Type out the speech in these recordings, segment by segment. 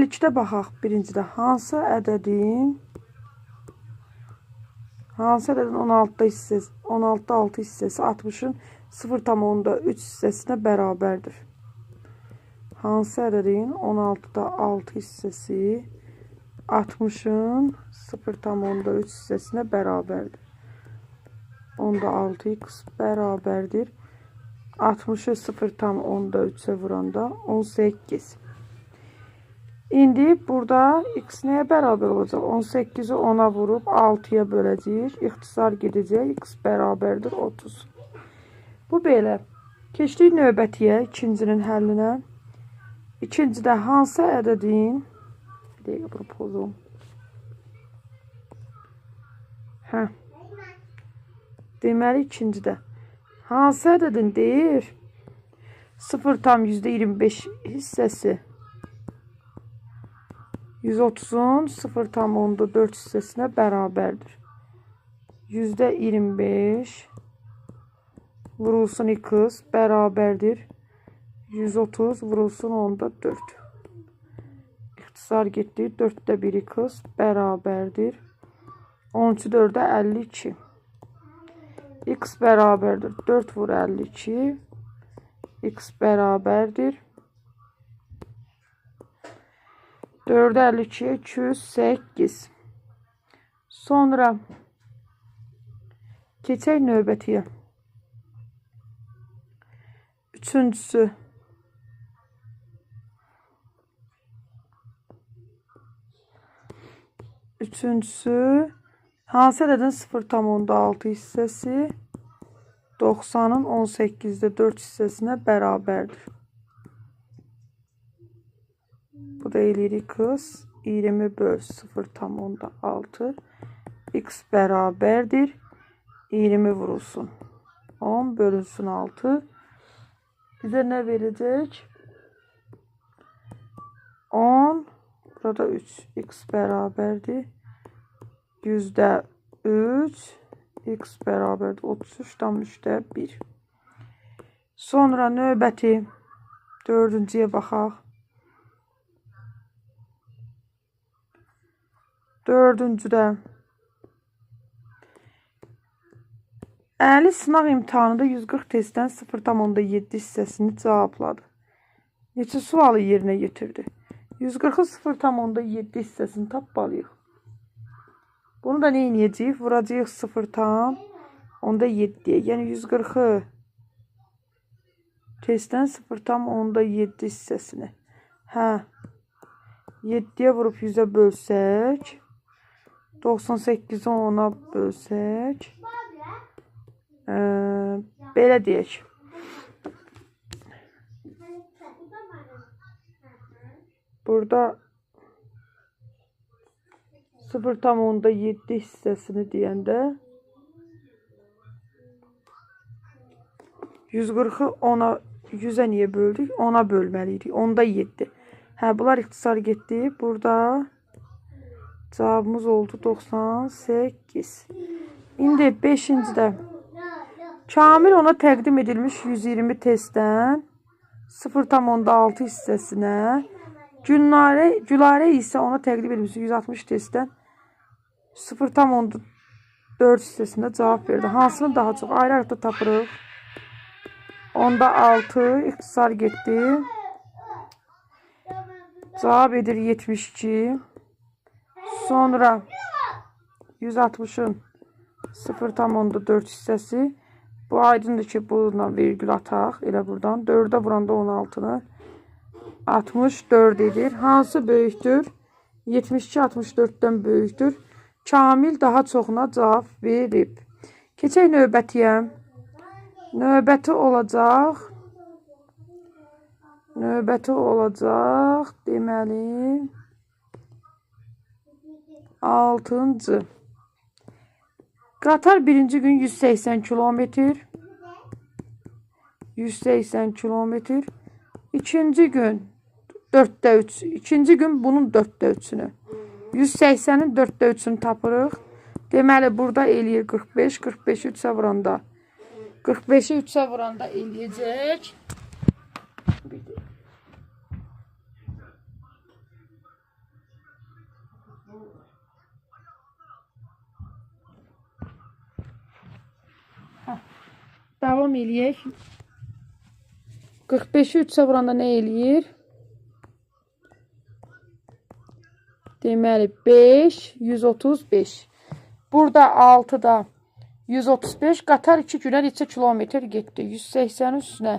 52-də baxaq birincidə. Hansı ədədin 16-da hissəsi, 16-da 6 hissəsi 60-ın 0,3 hissəsinə bərabərdir? Hansı ədədin 16-da 6 hissəsi 60-ın 0,3 hissəsinə bərabərdir? 10-da 6x bərabərdir. 60-ı 0,3-ə vuranda 18. İndi burada x nəyə bərabər olacaq? 18-i 10-a vurub 6-ya böləcəyik. İxtisar gedəcək. X bərabərdir 30. Bu belə. Keçdik növbətiyə, ikincinin həllinə. İkincidə hansı ədədin... Bir dəqiqə bunu pozum. Hə. Deməli, ikincidə. Hansı ədədin deyir? 0,25 hissəsi 130-un 0,4 hissəsinə bərabərdir. %25 vurulsun x bərabərdir. 130 vurulsun 10-da 4. İxtisar getdi. 4-də 1 x bərabərdir. 13-ü 4-ə 52. X bərabərdir. 4 vur 52. X bərabərdir. 4-ə 52, 208. Sonra keçək növbətiyə. Üçüncüsü. Üçüncüsü. Hansı ədədin 0,6 hissəsi 90-ın 18-də 4 hissəsinə bərabərdir? Bu da eləyirik x 20 böl 0,6 x bərabərdir. 20 vurulsun 10 bölünsün 6. Bizə nə verəcək? 10 burada 3 x bərabərdir. %3 x bərabərdir 33,3 1. Sonra növbəti dördüncüyə baxaq. Dördüncüdə Əli sınaq imtahanında 140 testdən 0,7 hissəsini cavabladı. Neçə sualı yerinə yetirdi? 140-ın 0,7 hissəsini tapmalıyıq. Bunu da nə edəcəyik? Vuracağıq 0,7-yə. Yəni 140-ı testdən 0,7 hissəsini. Hə, 7-yə vurub 100-ə bölsək, 98-i 10-a bölsək, belə deyək. Burada 0,7 hissəsini deyəndə 140-ı 10-a, 100-ə niyə böldük? 10-a bölməliydik. 10-da 7. Hə, bunlar ixtisar getdi. Burada cavabımız oldu 98. İndi 5-cidə Kamil ona təqdim edilmiş 120 testdən 0,6 hissəsinə, Gülarə isə ona təqdim edilmiş 160 testdən 0,4 hissəsində cavab verdi. Hansını daha çox? Ayrı-ayrı da tapırıq. 10-da 6 ixtisar getdi. Cavab edir 72. Sonra 160-ın 0,4 hissəsi. Bu aydındır ki, bununla virgül ataq. Elə buradan. 4-ə vuranda 16-nı 64 edir. Hansı böyükdür? 72 64-dən böyükdür. Kamil daha çoxuna cavab verib. Keçək növbətiyə. Növbəti olacaq. Növbəti olacaq. Deməli, 6-cı. Qatar birinci gün 180 kilometr. 180 kilometr. İkinci gün 4-də 3. İkinci gün bunun 4-də 3-ünü. 180-in 4-də 3-ünü tapırıq. Deməli, burada eləyir 45. 45-i 3-ə vuranda. 45-i 3-ə vuranda eləyəcək. Davam eləyək. 45-i 3-ə vuranda nə eləyir? Deməli, 5, 135. Burada 6-da 135. Qatar 2 günə neçə kilometr getdi? 180-in üstünə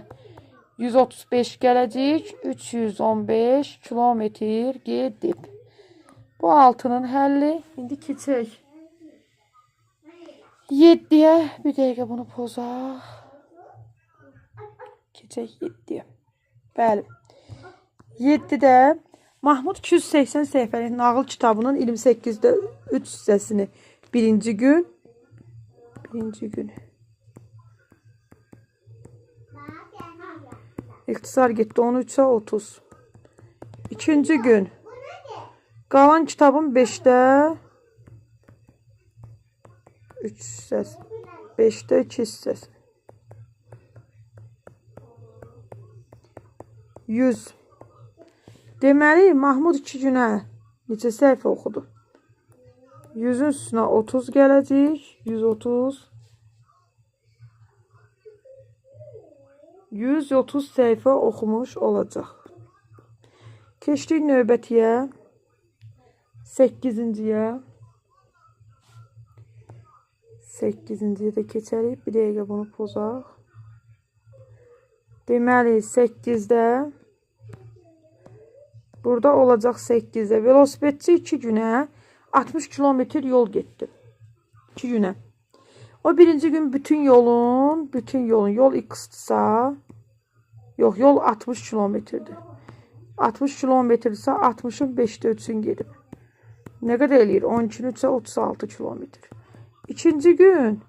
135 gələcək. 315 kilometr gedib. Bu 6-nın həlli. İndi keçək 7-yə. Bir dəqiqə bunu pozaq. Keçək 7-yə. Bəli. 7-də Mahmud 280 səhifəlik nağıl kitabının 28-də 3 hissəsini birinci gün İxtisar getdi 13-ə 30. İkinci gün qalan kitabın 5-də 3 hissəsi, 5-də 2 hissəsi. 100. Deməli, Mahmud 2 günə neçə səhifə oxudu? 100-ün üstünə 30 gələcək. 130. 130 səhifə oxumuş olacaq. Keçdik növbətiyə. 8-ciyə. 8-ciyə də keçərik. Bir dəqiqə bunu pozaq. Deməli, 8-də burada olacaq 8-də. Velosipedçi 2 günə 60 kilometr yol getdi. 2 günə. O birinci gün bütün yolun, yol x-dırsa, yox, yol 60 kilometrdir. 60 kilometrdirsə 60-ın 5-də 3-ün gedib. Nə qədər eləyir? 12-nin 3-ə 36 kilometr. İkinci gün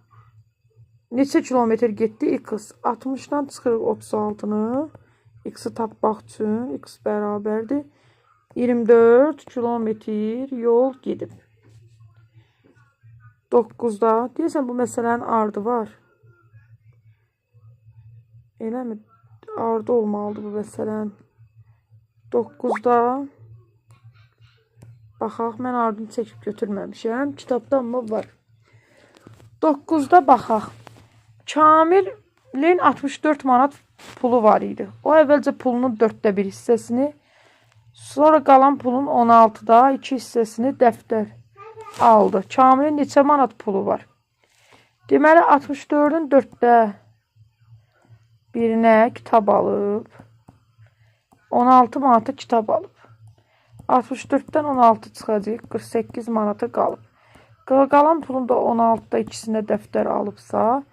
neçə kilometr getdi? X. 60-dan çıxırıq 36-nı. X-i tapmaq üçün x bərabərdir. 24 kilometr yol gedib. 9-da. Deyəsən, bu məsələnin ardı var. Eləmi? Ardı olmalıdır bu məsələnin. 9-da. Baxaq, mən ardını çəkib götürməmişəm. Kitabda amma var. 9-da baxaq. Kamilin 64 manat pulu var idi. O əvvəlcə pulunun 4-də 1 hissəsini, sonra qalan pulun 16-da 2 hissəsini dəftər aldı. Kamilin neçə manat pulu var? Deməli, 64-ün 4-də 1-inə kitab alıb. 16 manata kitab alıb. 64-dən 16 çıxacaq. 48 manata qalıb. Qalan pulun da 16-da ikisinə dəftər alıbsa,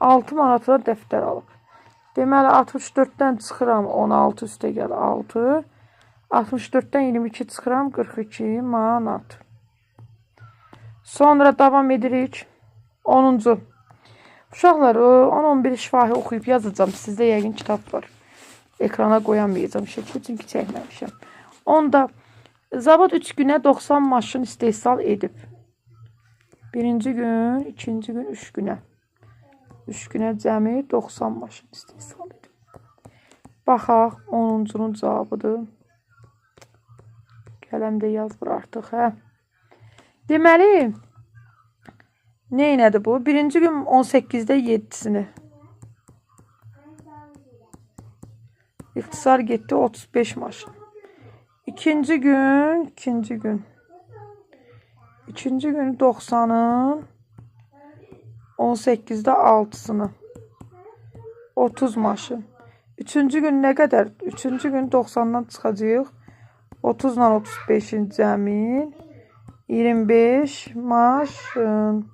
6 manatına dəftər alıb. Deməli, 64-dən çıxıram 16 üstə gəl 6. 64-dən 22 çıxıram 42 manat. Sonra davam edirik. 10-cu. Uşaqlar, 10-11 şifahi oxuyub yazacağım. Sizdə yəqin kitab var. Ekrana qoyamayacağım şəkil, çünki çəkməmişəm. 10-da zavod 3 günə 90 maşın istehsal edib. Birinci gün, ikinci gün, 3 günə. 3 günə cəmi 90 maşın istehsal edib. Baxaq, 10-cunun cavabıdır. Qələm də yazmır artıq, hə? Deməli, nə elədi bu? Birinci gün 18-də 7-sini. İxtisar getdi 35 maşın. İkinci gün 90-ın 18-də 6-sını. 30 maşın. Üçüncü gün nə qədər? Üçüncü gün 90-dan çıxacaq. 30 ilə 35-in cəmin 25 maşın.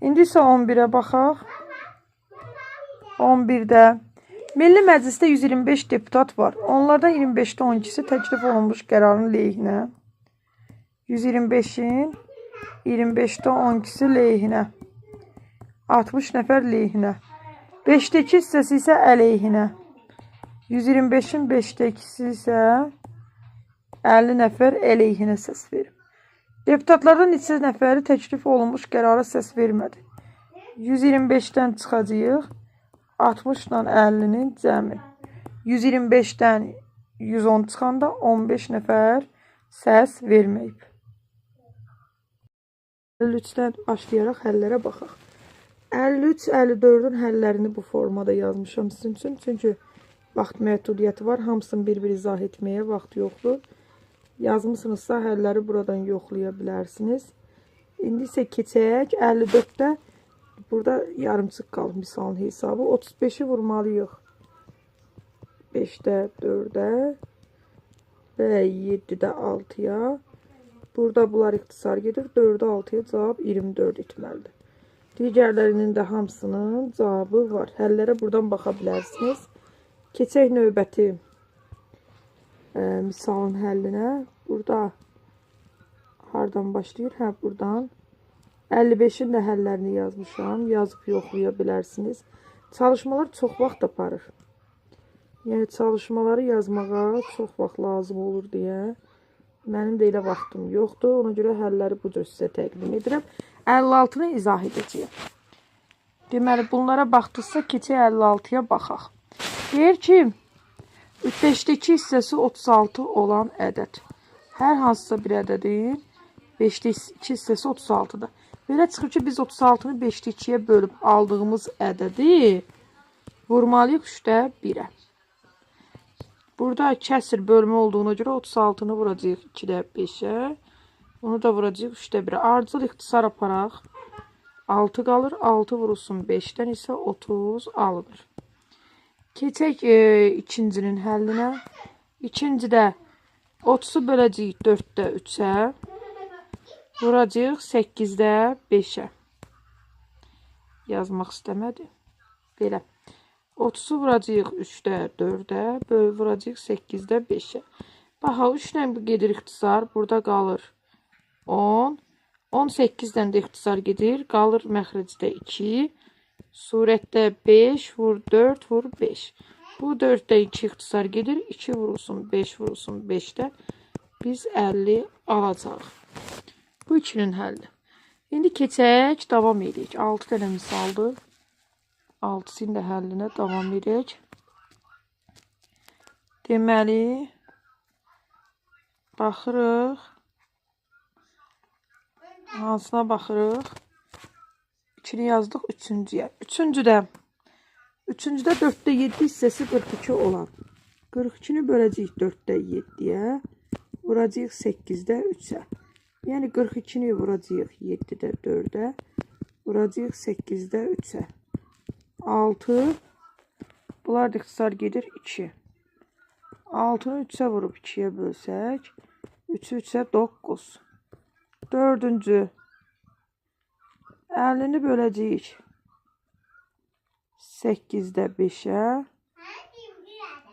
İndi isə 11-ə baxaq. 11-də Milli Məclisdə 125 deputat var. Onlardan 25-də 12-si təklif olunmuş qərarın leyhinə. 125-in 25-də 12-si leyhinə. 60 nəfər leyhinə. 5-də 2 hissəsi isə əleyhinə. 125-in 5-də 2-si isə 50 nəfər əleyhinə səs verib. Deputatlardan neçə nəfəri təklif olunmuş qərara səs vermədi. 125-dən çıxacağıq. 60 ilə 50-nin cəmi. 125-dən 110 çıxanda 15 nəfər səs verməyib. 53-dən başlayaraq həllərə baxaq. 53, 54-ün həllərini bu formada yazmışam sizin üçün. Çünki vaxt məhdudiyyəti var. Hamısını bir-bir izah etməyə vaxt yoxdur. Yazmısınızsa həlləri buradan yoxlaya bilərsiniz. İndi isə keçək 54-də burada yarımçıq qalıb misalın hesabı. 35-i vurmalıyıq. 5-də 4-ə və 7-də 6-ya. Burada bunlar ixtisar gedir. 4-ə 6-ya cavab 24 etməlidir. Digərlərinin də hamısının cavabı var. Həllərə buradan baxa bilərsiniz. Keçək növbəti misalın həllinə. Burada hardan başlayır? Hə, buradan. 55-in də həllərini yazmışam. Yazıb yoxlaya bilərsiniz. Çalışmalar çox vaxt aparır. Yəni, çalışmaları yazmağa çox vaxt lazım olur deyə. Mənim də elə vaxtım yoxdur. Ona görə həlləri bu cür sizə təqdim edirəm. 56-nı izah edəcəyəm. Deməli, bunlara baxdıqsa keçək 56-ya baxaq. Deyir ki, 5-də 2 hissəsi 36 olan ədəd. Hər hansısa bir ədədin 5-də 2 hissəsi 36-dır. Belə çıxır ki, biz 36-nı 5-də 2-yə bölüb aldığımız ədədi vurmalıyıq 3-də 1-ə. Burada kəsir bölmə olduğuna görə 36-nı vuracağıq 2-də 5-ə. Bunu da vuracağıq 3-də 1-ə. Ardıcıl ixtisar aparaq. 6 qalır. 6 vurulsun 5-dən isə 30 alınır. Keçək ikincinin həllinə. İkincidə 30-u böləcəyik 4-də 3-ə. Vuracağıq 8-də 5-ə. Yazmaq istəmədi. Belə. 30-u vuracağıq 3-də 4-ə. Vuracağıq 8-də 5-ə. Baxa, 3 ilə gedir ixtisar. Burada qalır 10. 18-dən də ixtisar gedir. Qalır məxrəcdə 2. Surətdə 5 vur 4 vur 5. Bu 4-də 2 ixtisar gedir. 2 vurulsun 5 vurulsun 5-də biz 50 alacağıq. Bu 2-nin həlli. İndi keçək, davam edək. 6 dənə misaldır. 6-sının da həllinə davam edək. Deməli, baxırıq. Hansına baxırıq? 2-ni yazdıq 3-cüyə. Üçüncüdə 4-də 7 hissəsi 42 olan. 42-ni böləcəyik 4-də 7-yə. Vuracağıq 8-də 3-ə. Yəni 42-ni vuracağıq 7-də 4-ə. Vuracağıq 8-də 3-ə. 6. Bunlar da ixtisar gedir 2. 6-nı 3-ə vurub 2-yə bölsək. 3-ü 3-ə 9. Dördüncü. 50-ni böləcəyik 8-də 5-ə.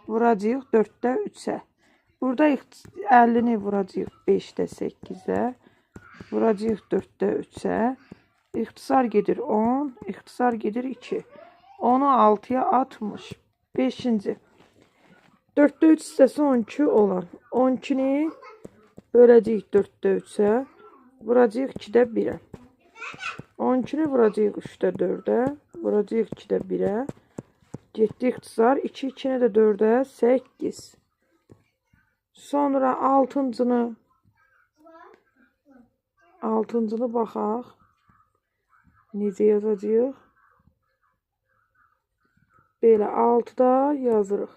Vuracağıq 4-də 3-ə. Burada 50-ni vuracağıq 5-də 8-ə. Vuracağıq 4-də 3-ə. İxtisar gedir 10. İxtisar gedir 2. 10-u 6-ya 60. 5-ci. 4-də 3 hissəsi 12 olan. 12-ni böləcəyik 4-də 3-ə. Vuracağıq 2-də 1-ə. 12-ni vuracağıq 3-də 4-ə. Vuracağıq 2-də 1-ə. Getdi ixtisar. 2, 2-ni də 4-ə 8. Sonra 6-cını 6-cını baxaq. Necə yazacağıq? Belə 6-da yazırıq.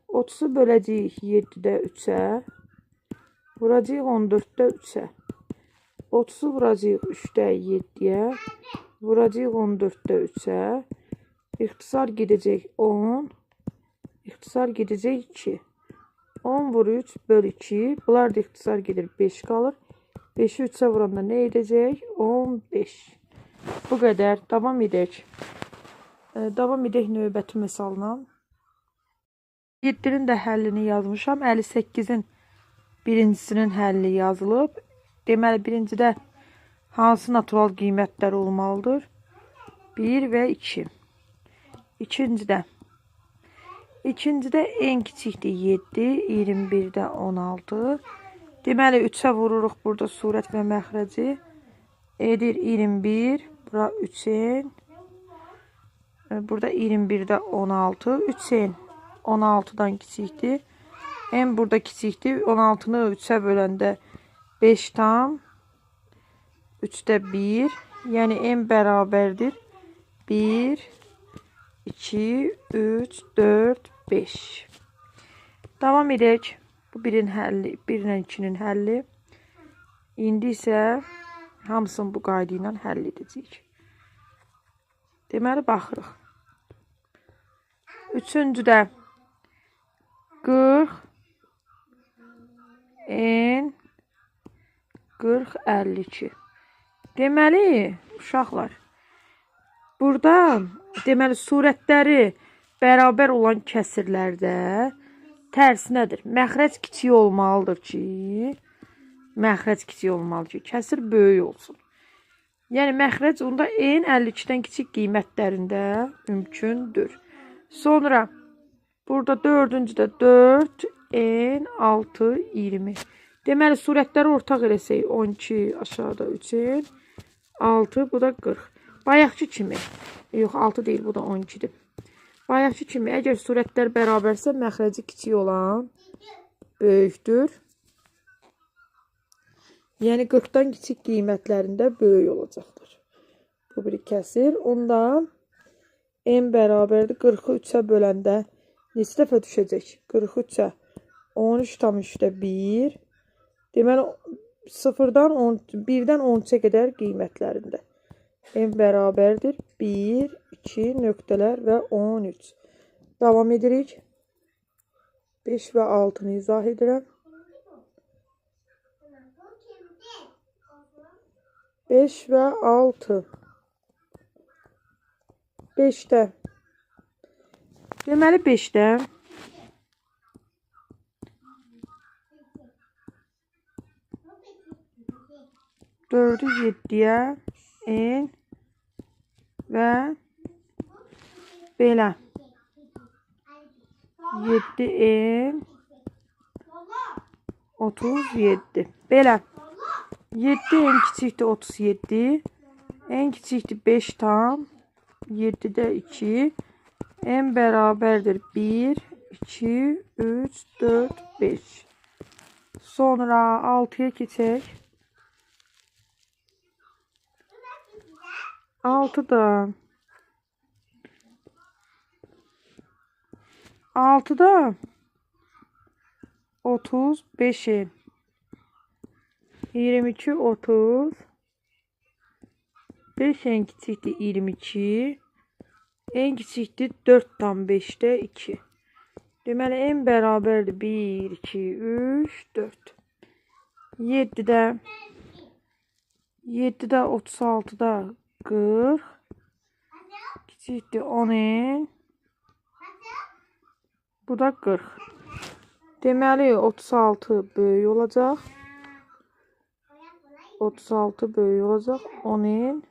30-u böləcəyik 7-də 3-ə. Vuracağıq 14-də 3-ə. 30-u vuracağıq 3-də 7-yə. Vuracağıq 14-də 3-ə. İxtisar gedəcək 10. İxtisar gedəcək 2. 10 vur 3 böl 2. Bunlar da ixtisar gedir 5 qalır. 5-i 3-ə vuranda nə edəcək? 15. Bu qədər. Davam edək. Davam edək növbəti misalına. 7-nin də həllini yazmışam. 58-in birincisinin həlli yazılıb. Deməli, birincidə hansı natural qiymətlər olmalıdır? 1 və 2. İkincidə. İkincidə en kiçikdir 7, 21-də 16. Deməli, 3-ə vururuq burada surət və məxrəci. Edir 21, bura 3-in. Burada 21-də 16. 3-in 16-dan kiçikdir. N burada kiçikdir. 16-nı 3-ə böləndə 5 tam 3-də 1. Yəni, N bərabərdir. 1, 2, 3, 4, 5. Davam edək. Bu birin həlli, 1 ilə 2-nin həlli. İndi isə hamısını bu qayda ilə həll edəcəyik. Deməli, baxırıq. Üçüncüdə 40 N 40 52. Deməli, uşaqlar, burada deməli surətləri bərabər olan kəsirlərdə tərsinədir. Məxrəc kiçik olmalıdır ki, kəsir böyük olsun. Yəni məxrəc onda n 52-dən kiçik qiymətlərində mümkündür. Sonra burada dördüncüdə 4 n 6 20. Deməli surətləri ortaq eləsək 12 aşağıda 3 n 6 bu da 40. Bayaqki kimi. Yox 6 deyil, bu da 12-dir. Bayaqki kimi əgər surətlər bərabərsə məxrəci kiçik olan böyükdür. Yəni 40-dan kiçik qiymətlərində böyük olacaqdır. Bu bir kəsir. Onda n bərabərdir 40-ı 3-ə böləndə neçə dəfə düşəcək? 43-ə 13,3-də 1. Deməli 0-dan 1-dən 13-ə qədər qiymətlərində. N bərabərdir 1, 2 nöqtələr və 13. Davam edirik. 5 və 6-nı izah edirəm. 5 və 6. 5-də. Deməli 5-də 4-ü 7-yə n və belə 7n 37. Belə 7n kiçikdir 37, n kiçikdir 5 tam 7-də 2, n bərabərdir 1, 2, 3, 4, 5. Sonra 6-ya keçək. 6-da 6-da 35-i 22, 30 5 n kiçikdir 22, n kiçikdir 4,5-də 2. Deməli n bərabərdir 1, 2, 3, 4. 7-də 7-də 36-da 40 kiçikdir 10n. Bu da 40. Deməli 36 böyük olacaq. 36 böyük olacaq. 10n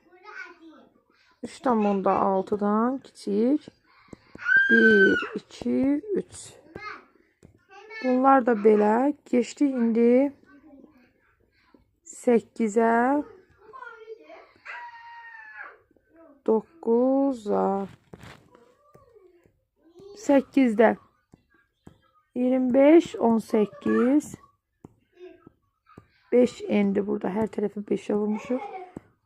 3,6-dan kiçik. 1, 2, 3. Bunlar da belə. Keçdik indi 8-ə 9-a. 8-də 25, 18. 5 n-dir burada. Hər tərəfi 5-ə vurmuşuq.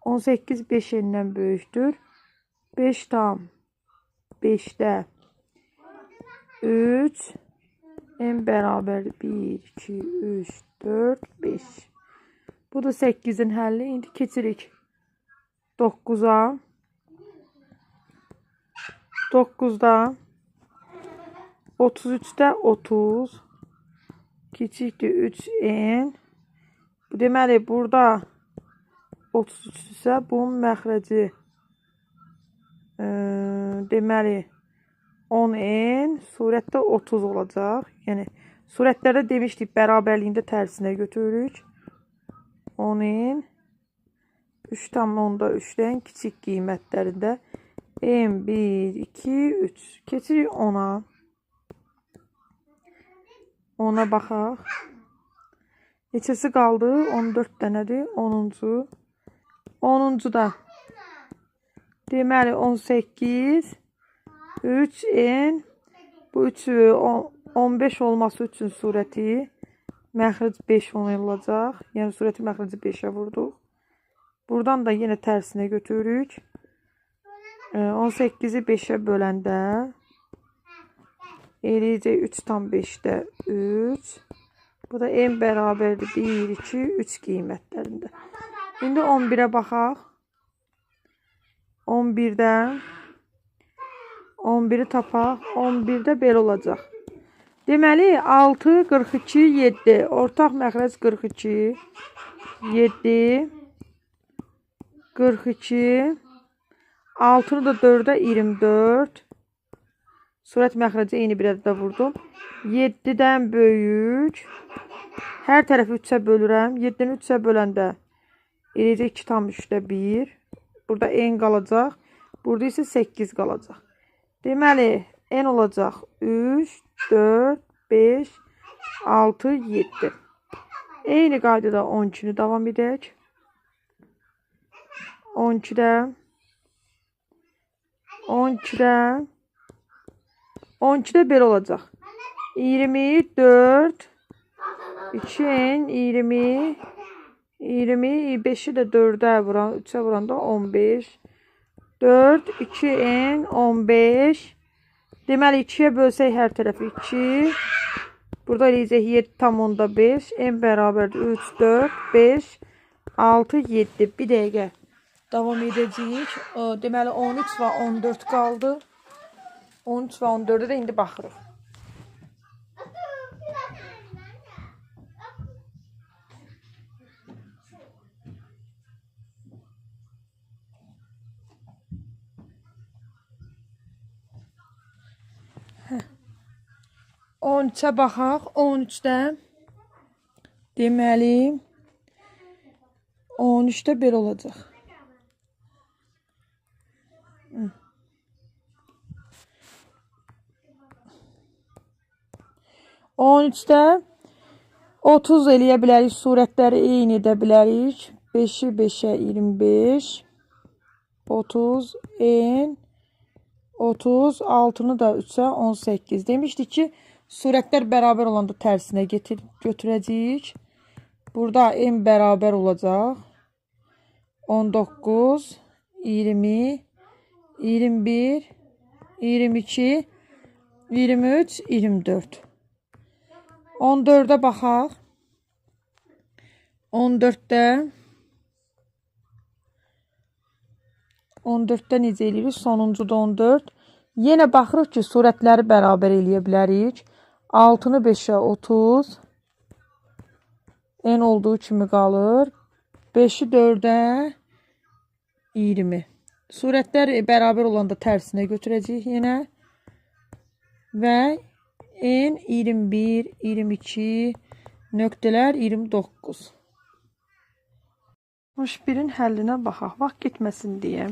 18 5 n-dən böyükdür. 5 tam 5-də 3. N bərabərdir 1, 2, 3, 4, 5. Bu da 8-in həlli. İndi keçirik 9-a. 9-da 33-də 30 kiçikdir 3n. Bu deməli burada 33 isə bunun məxrəci deməli 10n surətdə 30 olacaq. Yəni surətlərdə demişdik bərabərliyində tərsinə götürürük. 10n 3,3-dən kiçik qiymətlərində n 1, 2, 3. Keçirik 10-a. 10-a baxaq. Neçəsi qaldı? 14 dənədir. 10-cu. 10-cu da. Deməli 18 3n. Bu 3 15 olması üçün surəti məxrəc 5 olacaq. Yəni surəti məxrəci 5-ə vurduq. Buradan da yenə tərsinə götürürük. 18-i 5-ə böləndə eləyəcək 3,5-də 3. Bu da n bərabərdir 1, 2, 3 qiymətlərində. İndi 11-ə baxaq. 11-də 11-i tapaq. 11-də belə olacaq. Deməli, 6, 42, 7. Ortaq məxrəc 42, 7, 42, 6-nı da 4-ə 24. Surət məxrəci eyni bir ədədə vurdum. 7-dən böyük. Hər tərəfi 3-ə bölürəm. 7-ni 3-ə böləndə eləyəcək 2,3-də 1. Burada n qalacaq. Burada isə 8 qalacaq. Deməli, n olacaq 3, 4, 5, 6, 7. Eyni qaydada 12-ni davam edək. 12-də 12-də 12-də belə olacaq. 24 2n 20 25-i də 4-ə vuran, 3-ə vuranda 15. 4 2n 15. Deməli 2-yə bölsək hər tərəfi 2. Burada eləyəcək 7,5. N bərabərdir 3, 4, 5, 6, 7. Bir dəqiqə davam edəcəyik. Deməli 13 və 14 qaldı. 13 və 14-ə də indi baxırıq. Hə. 13-ə baxaq. 13-də deməli 13-də belə olacaq. Hı. 13-də 30 eləyə bilərik, surətləri eyni edə bilərik. 5-i 5-ə 25, 30, n, 30, 6-nı da 3-ə 18. Demişdik ki, surətlər bərabər olanda tərsinə götürəcəyik. Burada n bərabər olacaq. 19, 20, 21, 22, 23, 24. 14-ə baxaq. 14-də 14-də necə eləyirik? Sonuncu da 14. Yenə baxırıq ki, surətləri bərabər eləyə bilərik. 6-nı 5-ə 30. N olduğu kimi qalır. 5-i 4-ə 20. Surətlər bərabər olanda tərsinə götürəcəyik yenə. Və N 21, 22, nöqtələr 29. 61-in həllinə baxaq. Vaxt getməsin deyə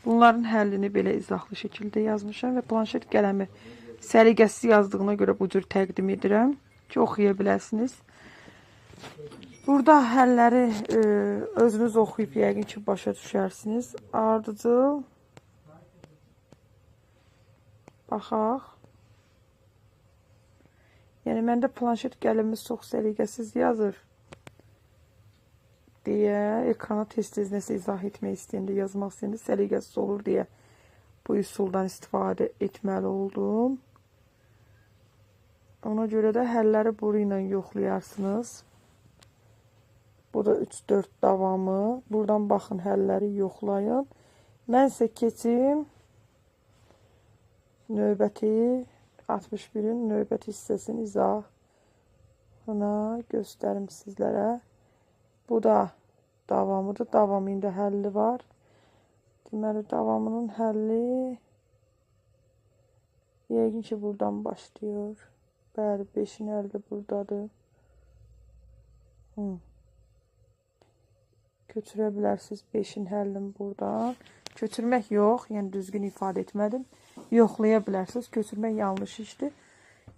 bunların həllini belə izahlı şəkildə yazmışam və planşet qələmi səliqəsiz yazdığına görə bu cür təqdim edirəm ki, oxuya biləsiniz. Burada həlləri özünüz oxuyub yəqin ki, başa düşərsiniz. Ardıcıl baxaq. Yəni, məndə planşet qələmi çox səliqəsiz yazır deyə ekrana tez-tez nəsə izah etmək istəyəndə, yazmaq istəyəndə səliqəsiz olur deyə bu üsuldan istifadə etməli oldum. Ona görə də həlləri buru ilə yoxlayarsınız. Bu da 3-4 davamı. Buradan baxın, həlləri yoxlayın. Mən isə keçim növbəti 61-in növbəti hissəsinin izahına göstərim sizlərə. Bu da davamıdır. Davamı indi həlli var. Deməli, davamının həlli yəqin ki, buradan başlayır. Bəli, 5-in həlli buradadır. Köçürə bilərsiniz 5-in həllini buradan. Köçürmək yox, yəni düzgün ifadə etmədim. Yoxlaya bilərsiniz. Köçürmək yanlış işdir.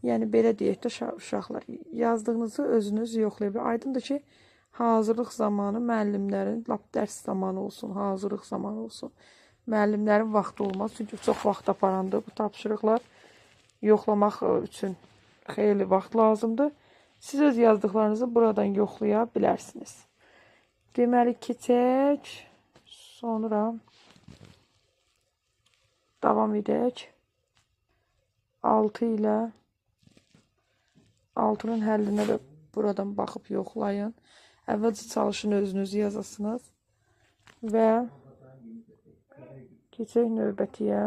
Yəni, belə deyək də uşaqlar, yazdığınızı özünüz yoxlaya bilərsiniz. Aydındır ki, hazırlıq zamanı müəllimlərin, lap dərs zamanı olsun, hazırlıq zamanı olsun, müəllimlərin vaxtı olmaz. Çünki çox vaxt aparandır bu tapşırıqlar. Yoxlamaq üçün xeyli vaxt lazımdır. Siz öz yazdıqlarınızı buradan yoxlaya bilərsiniz. Deməli, keçək. Sonra Davam edək. 6 ilə 6-nın həllinə də buradan baxıb yoxlayın. Əvvəlcə çalışın özünüzü yazasınız. Və keçək növbətiyə.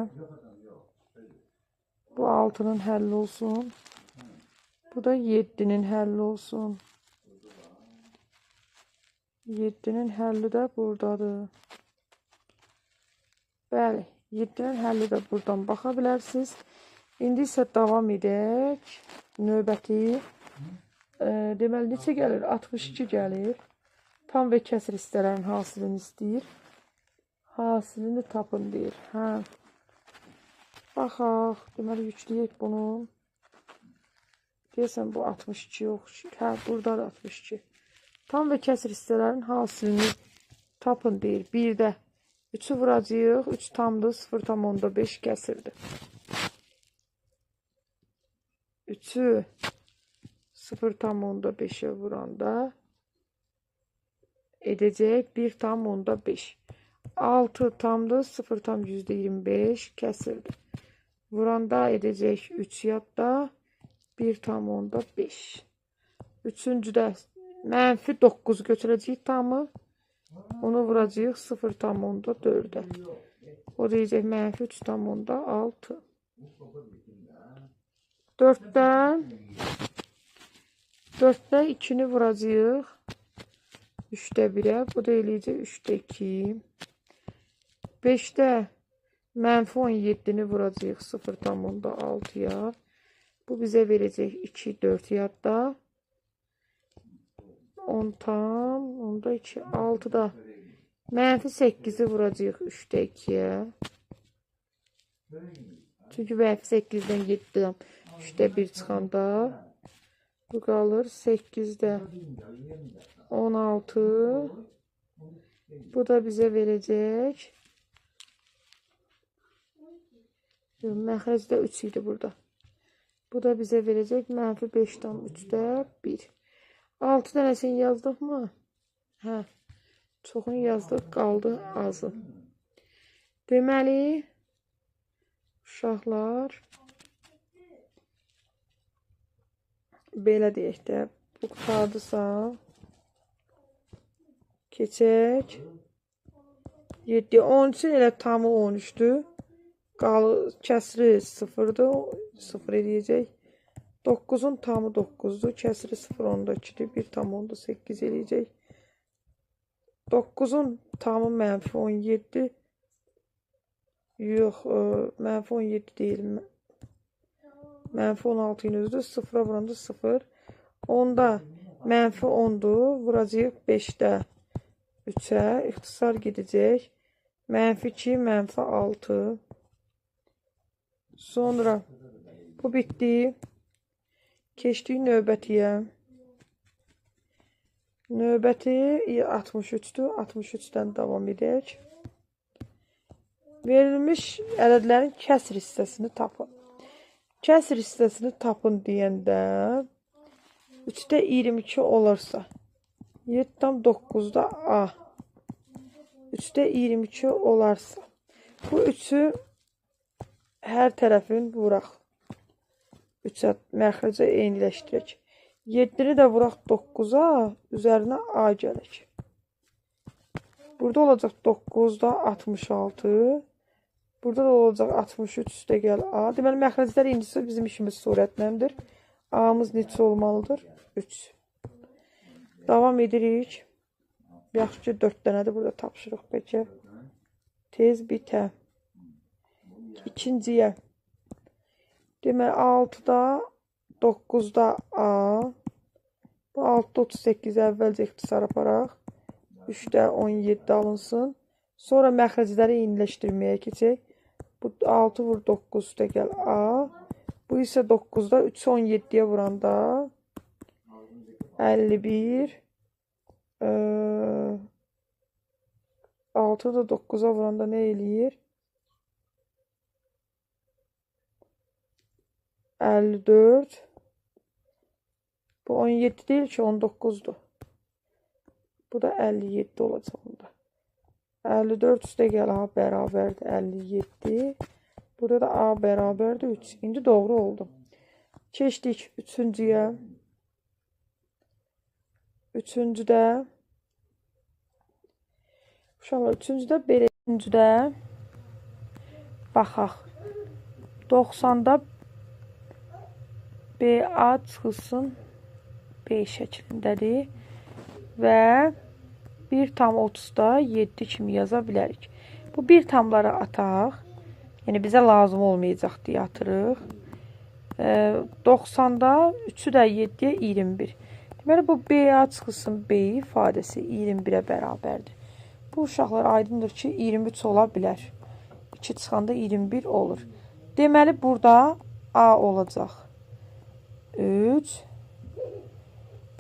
Bu 6-nın həlli olsun. Bu da 7-nin həlli olsun. 7-nin həlli də buradadır. Bəli, 7-nin həlli də buradan baxa bilərsiniz. İndi isə davam edək. Növbəti. Deməli, neçə gəlir? 62 gəlir. Tam və kəsr hissələrin hasilini istəyir. Hasilini tapın deyir. Hə. Baxaq. Deməli, yükləyək bunu. Deyəsən, bu 62 yox. Hə, burada da 62. Tam və kəsr hissələrin hasilini tapın deyir. 1-də 3-ü vuracağıq. 3 tamdır. 0,5 kəsirdir. 3-ü 0,5-ə vuranda edəcək 1,5. 6 tamdır. 0,25 kəsirdir. Vuranda edəcək 3 yadda 1,5. Üçüncüdə mənfi 9 götürəcəyik tamı. Onu vuracağıq 0,4-ə. O deyəcək mənfi 3,6. 4-də 2-ni vuracağıq 3-də 1-ə. Bu da eləyəcək 3-də 2. 5-də mənfi 17-ni vuracağıq 0,6-ya. Bu bizə verəcək 2, 4 yadda. 10 tam, onda 2, 6-da mənfi 8-i vuracağıq 3-də 2-yə. Çünki mənfi 8-dən 7-dən 3-də 1 çıxanda bu qalır 8-də 16. Bu da bizə verəcək. Məxrəcdə 3 idi burada. Bu da bizə verəcək mənfi 5,3-də 1. 6 dənəsini yazdıq mı? Hə, çoxunu yazdıq, qaldı azı. Deməli, uşaqlar, belə deyək də, bu qurtardısa, keçək. 7, 13-ün elə tamı 13-dür. Kəsri 0-dır, 0 eləyəcək. 9-un tamı 9-dur, kəsri 0,2-dir, 1,8 eləyəcək. 9-un tamı mənfi 17, yox, mənfi 17 deyil, mənfi 16 ilə özüdür, 0-a vuranda 0. 10-da mənfi 10-dur, vuracaq 5-də 3-ə, ixtisar gedəcək. Mənfi 2, mənfi 6. Sonra bu bitdi. Keçdik növbətiyə. Növbəti 63-dür. 63-dən davam edək. Verilmiş ədədlərin kəsr hissəsini tapın. Kəsr hissəsini tapın deyəndə 3-də 22 olursa 7,9-da A. 3-də 22 olarsa bu 3-ü hər tərəfin vuraq. 3-ə məxrəcə eyniləşdirək. 7-ni də vuraq 9-a, üzərinə A gələk. Burada olacaq 9-da 66. Burada da olacaq 63 üstə gəl A. Deməli, məxrəclər indisə bizim işimiz surətləndir. A-mız neçə olmalıdır? 3. Davam edirik. Yaxşı ki, 4 dənədir burada tapşırıq bəlkə. Tez bitə. İkinciyə. Deməli, 6-da 9-da A. Bu 6-da 38 əvvəlcə ixtisar aparaq. 3-də 17 alınsın. Sonra məxrəcləri eyniləşdirməyə keçək. Bu 6 vur 9 üstə gəl A. Bu isə 9-da 3-ü 17-yə vuranda 51. 6-da 9-a vuranda nə eləyir? 54. Bu 17 deyil ki, 19-dur. Bu da 57 olacaq onda. 54 üstə gəl A bərabərdir 57. Burada da A bərabərdir 3. İndi doğru oldu. Keçdik üçüncüyə. Üçüncüdə uşaqlar, üçüncüdə belə, üçüncüdə baxaq. 90-da BA çıxılsın B şəklindədir və 1,30-da 7 kimi yaza bilərik. Bu bir tamları ataq. Yəni bizə lazım olmayacaq deyə atırıq. 90-da 3-ü də 7-yə 21. Deməli, bu BA çıxılsın B ifadəsi 21-ə bərabərdir. Bu uşaqlar aydındır ki, 23 ola bilər. 2 çıxanda 21 olur. Deməli, burada A olacaq. 3.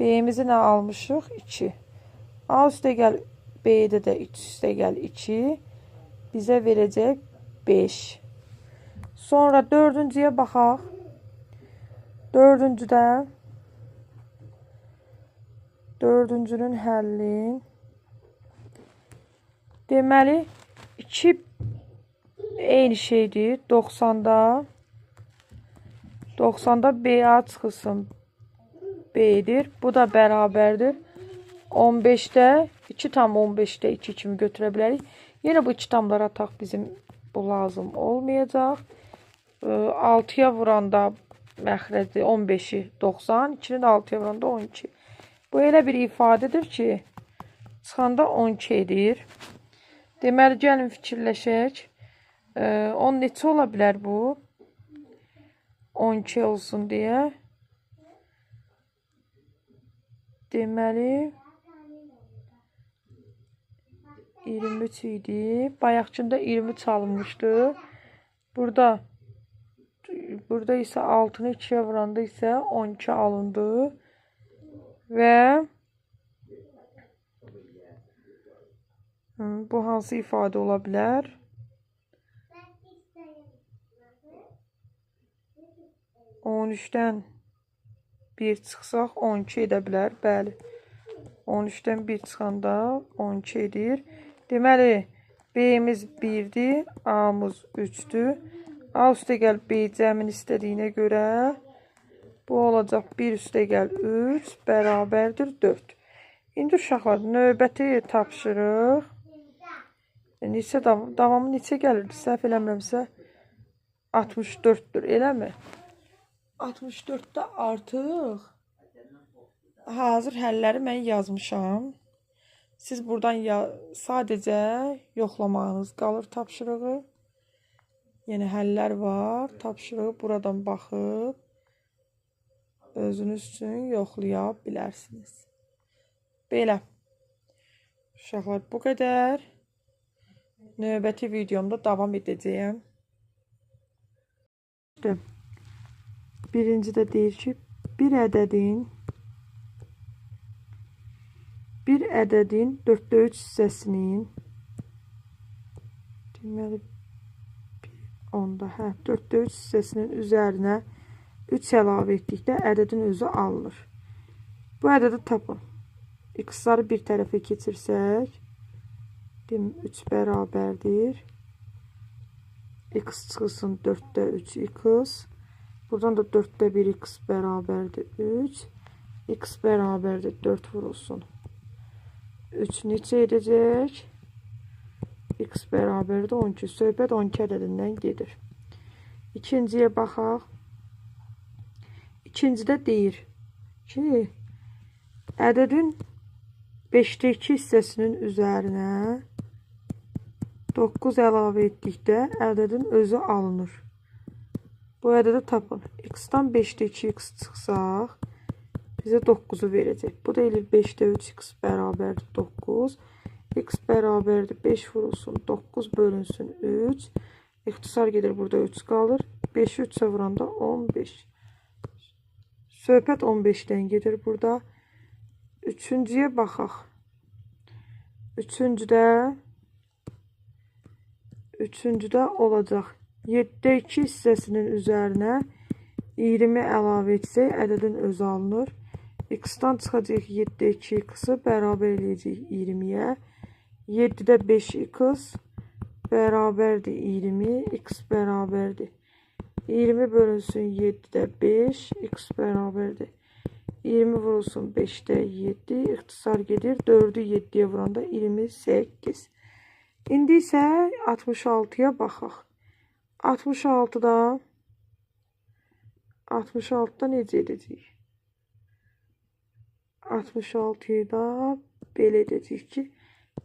B-mizi nə almışıq? 2. A üstəgəl B-də də 3 üstəgəl 2 bizə verəcək 5. Sonra dördüncüyə baxaq. Dördüncüdə dördüncünün həlli. Deməli, 2 eyni şeydir. 90-da BA çıxılsın B-dir. Bu da bərabərdir. 15-də 2,15-də 2 kimi götürə bilərik. Yenə bu 2 tamları ataq, bizim bu lazım olmayacaq. 6-ya vuranda məxrəci 15-i 90, 2-ni də 6-ya vuranda 12. Bu elə bir ifadədir ki, çıxanda 12 edir. Deməli, gəlin fikirləşək. 10 neçə ola bilər bu? 12 olsun deyə. Deməli, 23 idi. Bayaqkında 23 alınmışdı. Burada isə 6-nı 2-yə vuranda isə 12 alındı. Və bu hansı ifadə ola bilər? 13-dən 1 çıxsaq 12 edə bilər. Bəli. 13-dən 1 çıxanda 12 edir. Deməli, B-miz 1-dir, A-mız 3-dür. A üstəgəl B cəmin istədiyinə görə bu olacaq 1 üstəgəl 3 bərabərdir 4. İndi uşaqlar, növbəti tapşırıq. Neçə davamı neçə gəlirdi? Səhv eləmirəmsə 64-dür, eləmi? 64-də artıq hazır həlləri mən yazmışam. Siz buradan sadəcə yoxlamağınız qalır tapşırığı. Yəni həllər var. Tapşırığı buradan baxıb özünüz üçün yoxlaya bilərsiniz. Belə. Uşaqlar, bu qədər. Növbəti videomda davam edəcəyəm. Birinci də deyir ki, bir ədədin 4-də 3 hissəsinin, deməli, 4-də 3 hissəsinin üzərinə 3 əlavə etdikdə ədədin özü alınır. Bu ədədi tapın. X-ları bir tərəfə keçirsək, 3 bərabərdir. X çıxılsın 4-də 3 x. Buradan da 4-də 1 x bərabərdir 3. X bərabərdir 4 vurulsun. 3 neçə edəcək? X bərabərdir 12. Söhbət 12 ədədindən gedir. İkinciyə baxaq. İkincidə deyir ki, ədədin 5-də 2 hissəsinin üzərinə 9 əlavə etdikdə ədədin özü alınır. Bu ədədi tapın. X-dan 5-də 2 x çıxsaq, bizə 9-u verəcək. Bu da eləyir 5-də 3 x bərabərdir 9. X bərabərdir 5 vurulsun, 9 bölünsün 3. İxtisar gedir, burada 3 qalır. 5-i 3-ə vuranda 15. Söhbət 15-dən gedir burada. Üçüncüyə baxaq. Üçüncüdə olacaq. 7-də 2 hissəsinin üzərinə 20 əlavə etsək, ədədin özü alınır. X-dan çıxacaq 7-də 2 x-ı bərabər eləyəcəyik 20-yə. 7-də 5 x bərabərdir 20, x bərabərdir 20 bölünsün 7-də 5, x bərabərdir 20 vurulsun 5-də 7, ixtisar gedir 4-ü 7-yə vuranda 28. İndi isə 66-ya baxaq. 66-da necə edəcəyik? 66-yı da belə edəcəyik ki,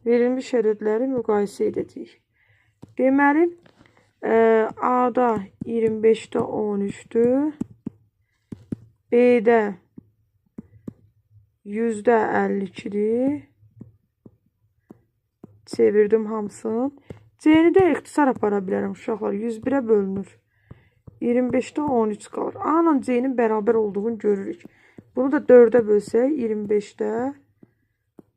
verilmiş ədədləri müqayisə edəcəyik. Deməli, A-da 25-də 13-dür. B-də %52-dir. Çevirdim hamısını. C-ni də ixtisar apara bilərəm uşaqlar. 101-ə bölünür. 25-də 13 qalır. A ilə C-nin bərabər olduğunu görürük. Bunu da 4-ə bölsək 25-də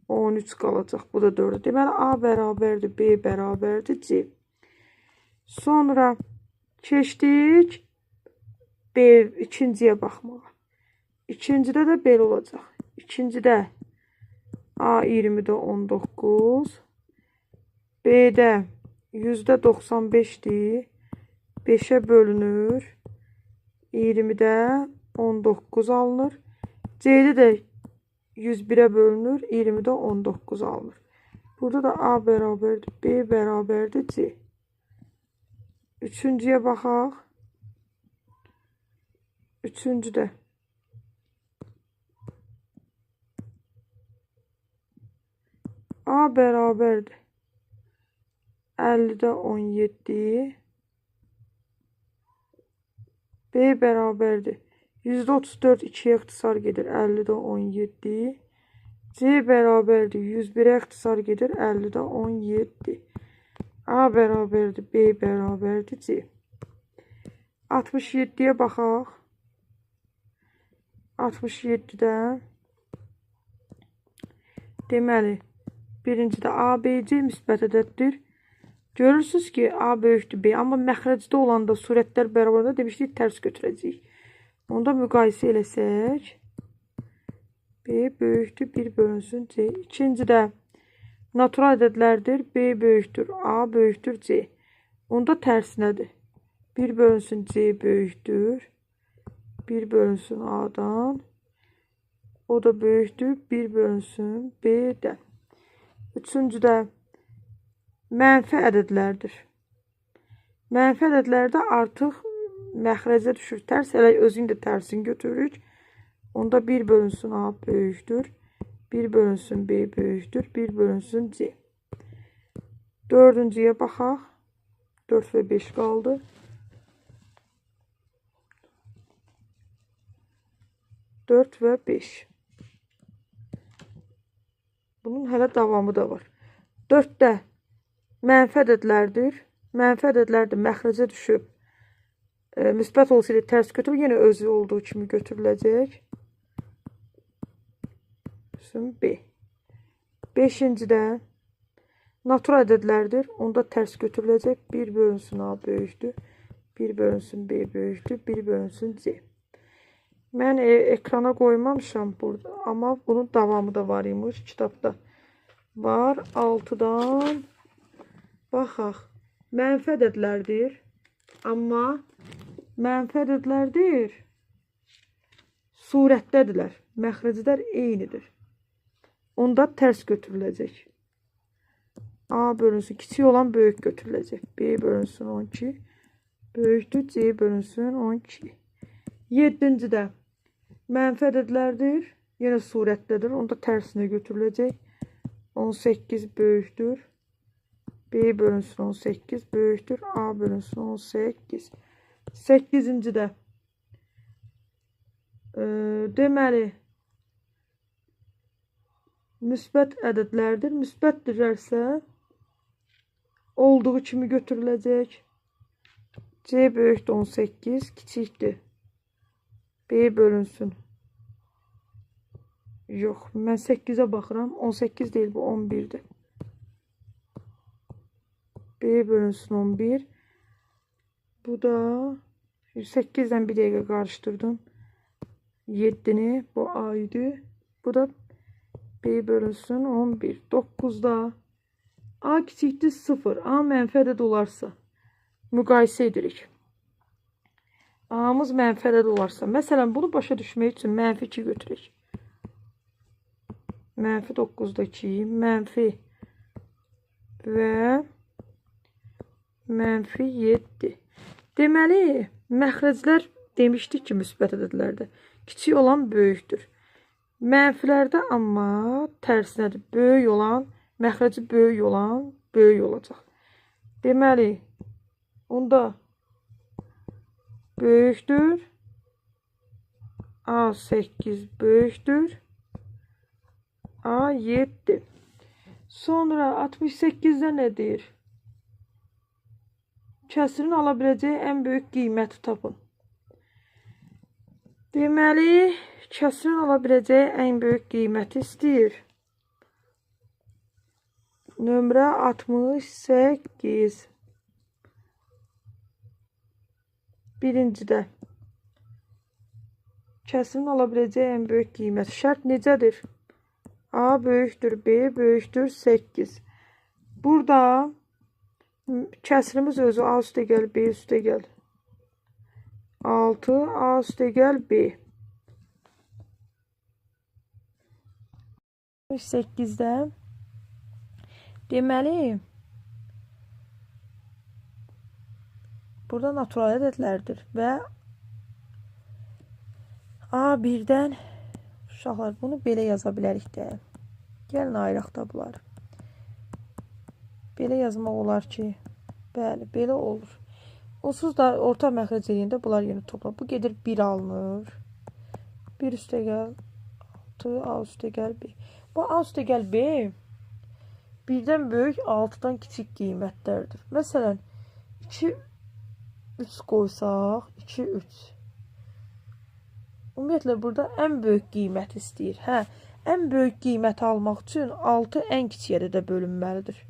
13 qalacaq. Bu da 4-ə. Deməli, A bərabərdir, B bərabərdir, C. Sonra keçdik B ikinciyə baxmağa. İkincidə də belə olacaq. İkincidə A 20-də 19, B-də %95-dir. 5-ə bölünür. 20-də 19 alınır. C-də də 101-ə bölünür. 20-də 19 alınır. Burada da A bərabərdir, B bərabərdir, C. Üçüncüyə baxaq. Üçüncüdə A bərabərdir 50-də 17, B bərabərdir %34 2-yə ixtisar gedir 50-də 17, C bərabərdir 101-ə ixtisar gedir 50-də 17. A bərabərdir B bərabərdir C. 67-yə baxaq. 67-də deməli, birincidə A, B, C müsbət ədəddir. Görürsünüz ki, A böyükdür B, amma məxrəcdə olanda surətlər bərabərdə demişdik, tərs götürəcəyik. Onda müqayisə eləsək, B böyükdür 1 bölünsün C. İkincidə natural ədədlərdir. B böyükdür A böyükdür C. Onda tərsinədir. 1 bölünsün C böyükdür 1 bölünsün A-dan. O da böyükdür 1 bölünsün B-dən. Üçüncüdə mənfi ədədlərdir. Mənfi ədədlərdə artıq məxrəcə düşür tərs. Elə özünü də tərsini götürürük. Onda 1 bölünsün A böyükdür 1 bölünsün B böyükdür 1 bölünsün C. Dördüncüyə baxaq. 4 və 5 qaldı. 4 və 5. Bunun hələ davamı da var. 4-də mənfi ədədlərdir. Mənfi ədədlər də məxrəcə düşüb. Müsbət olsaydı tərs götürür. Yenə özü olduğu kimi götürüləcək. B. 5-cidə natural ədədlərdir. Onda tərs götürüləcək. 1 bölünsün A böyükdür 1 bölünsün B böyükdür 1 bölünsün C. Mən ekrana qoymamışam burada. Amma bunun davamı da var imiş. Kitabda var. 6-dan baxaq. Mənfi ədədlərdir. Amma mənfi ədədlərdir. Surətdədirlər. Məxrəclər eynidir. Onda tərs götürüləcək. A bölünsün. Kiçik olan böyük götürüləcək. B bölünsün 12. Böyükdür. C bölünsün 12. 7-cidə mənfi ədədlərdir. Yenə surətdədir. Onda tərsinə götürüləcək. 18 böyükdür. B bölünsün 18 böyükdür. A bölünsün 18. 8-cidə deməli müsbət ədədlərdir. Müsbətdirlərsə olduğu kimi götürüləcək. C böyükdür 18, kiçikdir B bölünsün. Yox, mən 8-ə baxıram. 18 deyil, bu 11-dir. B bölünsün 11. Bu da 8-dən bir dəqiqə qarışdırdım. 7-ni, bu A idi. Bu da B bölünsün 11. 9-da A kiçikdir 0, A mənfi ədəd olarsa, müqayisə edirik. A-mız mənfi ədəd olarsa, məsələn, bunu başa düşmək üçün mənfi 2 götürək. Mənfi 9-da 2, mənfi və mənfi 7. Deməli, məxrəclər demişdik ki, müsbət ədədlərdə. Kiçik olan böyükdür. Mənfilərdə amma tərsinədir. Böyük olan, məxrəci böyük olan böyük olacaq. Deməli, onda böyükdür. A8 böyükdür. A7. Sonra 68-də nə deyir? Kəsirin ala biləcəyi ən böyük qiyməti tapın. Deməli, kəsirin ala biləcəyi ən böyük qiyməti istəyir. Nömrə 68. Birincidə. Kəsirin ala biləcəyi ən böyük qiymət. Şərt necədir? A böyükdür, B böyükdür, 8. Burada kəsirimiz özü A üstə gəl, B üstə gəl. 6, A üstə gəl, B. 8-də deməli, burada natural ədədlərdir və A1-dən uşaqlar bunu belə yaza bilərik də. Gəlin ayıraq da bunları. Belə yazmaq olar ki, bəli, belə olur. Onsuz da orta məxrəc eləyəndə bunlar yenə topla. Bu gedir 1 alınır. 1 üstə gəl 6, A üstə gəl B. Bu A üstə gəl B 1-dən böyük, 6-dan kiçik qiymətlərdir. Məsələn, 2, 3 qoysaq, 2, 3. Ümumiyyətlə, burada ən böyük qiymət istəyir. Hə, ən böyük qiyməti almaq üçün 6 ən kiçik ədədə bölünməlidir.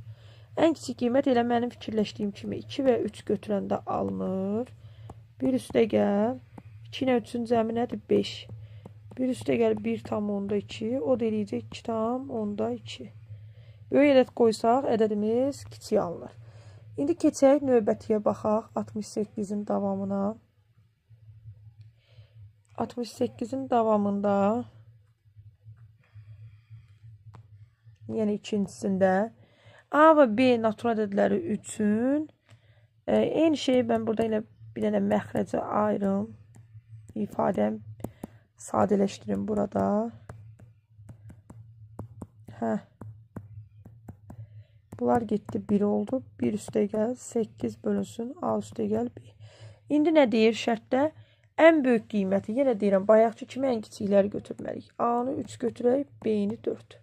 Ən kiçik qiymət elə mənim fikirləşdiyim kimi 2 və 3 götürəndə alınır. 1 üstə gəl. 2 ilə 3-ün cəmi nədir? 5. 1 üstə gəl 1,2. O da eləyəcək 2,2. Böyük ədəd qoysaq, ədədimiz kiçik alınır. İndi keçək növbətiyə baxaq 68-in davamına. 68-in davamında, yəni ikincisində A və B natural ədədləri üçün eyni şeyi mən burada elə bir dənə məxrəcə ayırım. İfadəm sadələşdirim burada. Hə. Bunlar getdi 1 oldu. 1 üstə gəl 8 bölünsün A üstə gəl B. İndi nə deyir şərtdə? Ən böyük qiyməti, yenə deyirəm, bayaqki kimi ən kiçikləri götürməliyik. A-nı 3 götürək, B-ni 4.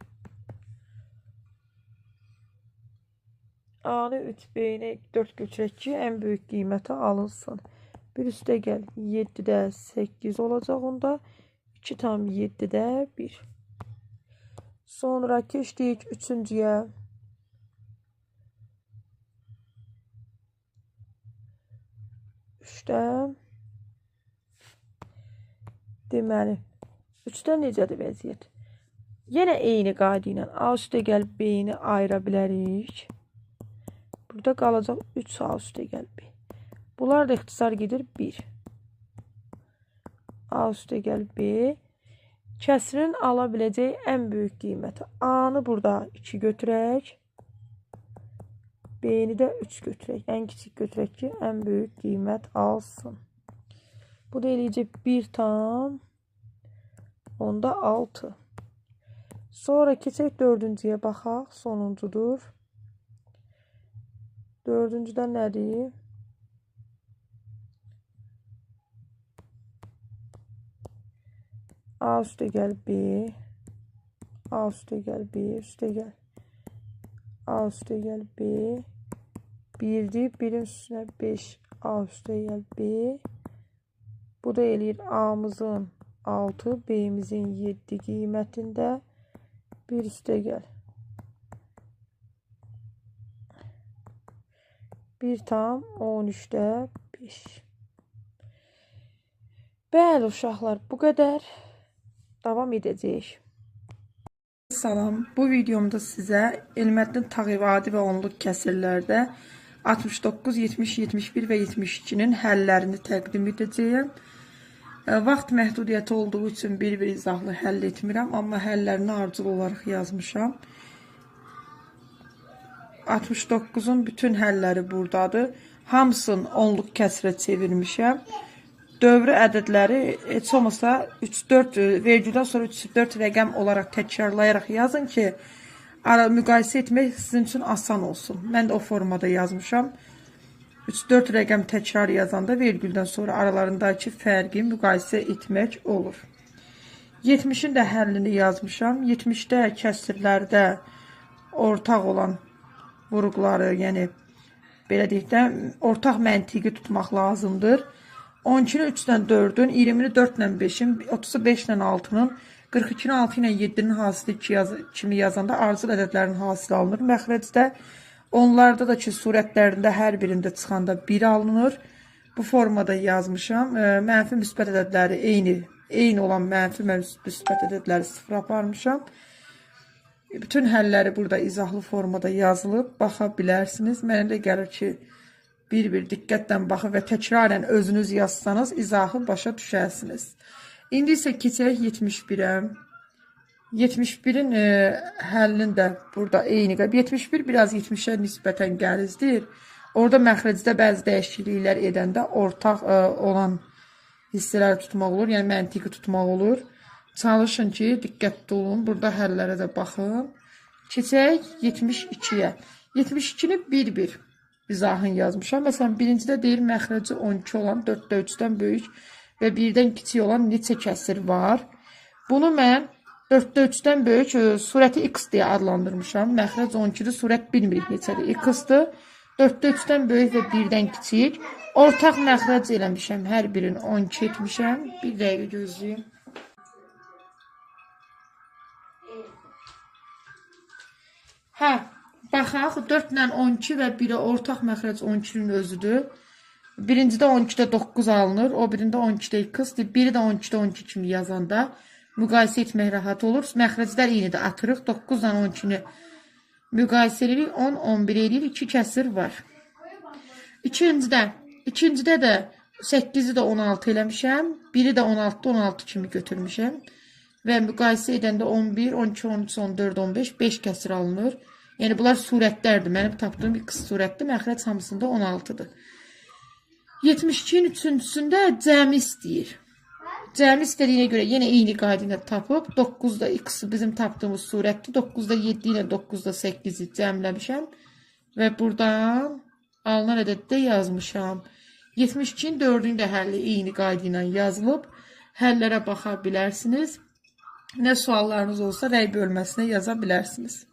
A-nı 3, B-ni 4 götürək ki, ən böyük qiyməti alınsın. 1 üstə gəl 7-də 8 olacaq onda. 2,7-də 1. Sonra keçdik 3-cüyə. 3-də. Deməli, 3-də necədir vəziyyət? Yenə eyni qayda ilə A üstə gəl B-ni ayıra bilərik. Burada qalacaq 3 A üstə gəl B. Bunlar da ixtisar gedir 1. A üstə gəl B. Kəsirin ala biləcəyi ən böyük qiyməti. A-nı burada 2 götürək. B-ni də 3 götürək. Ən kiçik götürək ki, ən böyük qiymət alsın. Bu da eləyəcək 1,6. Sonra keçək 4-cüyə baxaq. Sonuncudur. 4-cüdə nədir? A üstə gəl B. A üstə gəl B. Üstə gəl. A üstə gəl B. 1-dir. 1-in üstünə 5. A üstə gəl B. Bu da eləyir A-mızın 6, B-mizin 7 qiymətində. 1 üstə gəl. 1,13-də 5. Bəli uşaqlar, bu qədər. Davam edəcəyik. Salam, bu videomda sizə Elməddin Tağıyev adi və onluq kəsirlərdə 69, 70, 71 və 72-nin həllərini təqdim edəcəyəm. Vaxt məhdudiyyəti olduğu üçün bir-bir izahlı həll etmirəm, amma həllərini ardıcıl olaraq yazmışam. 69-un bütün həlləri buradadır. Hamısını onluq kəsirə çevirmişəm. Dövrü ədədləri heç olmasa 3-4 vergüldən sonra 3-4 rəqəm olaraq təkrarlayaraq yazın ki, müqayisə etmək sizin üçün asan olsun. Mən də o formada yazmışam. 3-4 rəqəm təkrar yazanda vergüldən sonra aralarındakı fərqi müqayisə etmək olur. 70-in də həllini yazmışam. 70-də kəsirlərdə ortaq olan vuruqları, yəni belə deyək də, ortaq məntiqi tutmaq lazımdır. 12-ni 3 ilə 4-ün, 20-ni 4 ilə 5-in, 30-u 5 ilə 6-nın, 42-ni 6 ilə 7-nin hasili kimi yazanda ardıcıl ədədlərin hasili alınır. Məxrəcdə onlarda da ki, surətlərində hər birində çıxanda 1 alınır. Bu formada yazmışam. Mənfi müsbət ədədləri eyni olan mənfi müsbət ədədləri sıfıra aparmışam. Bütün həlləri burada izahlı formada yazılıb, baxa bilərsiniz. Mənə elə gəlir ki, bir-bir diqqətlə baxın və təkrarən özünüz yazsanız izahı başa düşərsiniz. İndi isə keçək 71-ə. 71-in həllini də burada eyni. 71 biraz 70-ə nisbətən gəlizdir. Orada məxrəcdə bəzi dəyişikliklər edəndə ortaq olan hissələri tutmaq olur, yəni məntiqi tutmaq olur. Çalışın ki, diqqətli olun. Burada həllərə də baxın. Keçək 72-yə. 72-ni bir-bir izahını yazmışam. Məsələn, birincidə deyir, məxrəci 12 olan 4-də 3-dən böyük və 1-dən kiçik olan neçə kəsir var? Bunu mən 4-də 3-dən böyük surəti x deyə adlandırmışam. Məxrəc 12-dir, surət bilmirik neçədir. X-dir. 4-də 3-dən böyük və 1-dən kiçik. Ortaq məxrəc eləmişəm. Hər birini 12 etmişəm. Bir dəqiqə gözləyim. Hə. Baxaq, 4 ilə 12 və 1-ə ortaq məxrəc 12-nin özüdür. Birincidə 12-də 9 alınır, o birində 12-də x, biri də 12-də 12 kimi yazanda müqayisə etmək rahat olur. Məxrəclər eynidir, atırıq, 9 ilə 12-ni müqayisə edirik, 10, 11 edirik, 2 kəsir var. İkincidə də 8-i də 16 eləmişəm, biri də 16-da 16 kimi götürmüşəm və müqayisə edəndə 11, 12, 13, 14, 15, 5 kəsir alınır. Yəni, bunlar surətlərdir. Mənim tapdığım x surətdir. Məxrəc hamısında 16-dır. 72-nin üçüncüsündə cəmi istəyir. Cəmi istədiyinə görə yenə eyni qayda ilə tapıb, 9-da x bizim tapdığımız surətdir. 9-da 7 ilə 9-da 8-i cəmləmişəm və buradan alınan ədəddə yazmışam. 72-nin 4-ünün də həlli eyni qayda ilə yazılıb. Həllərə baxa bilərsiniz. Nə suallarınız olsa rəy bölməsinə yaza bilərsiniz.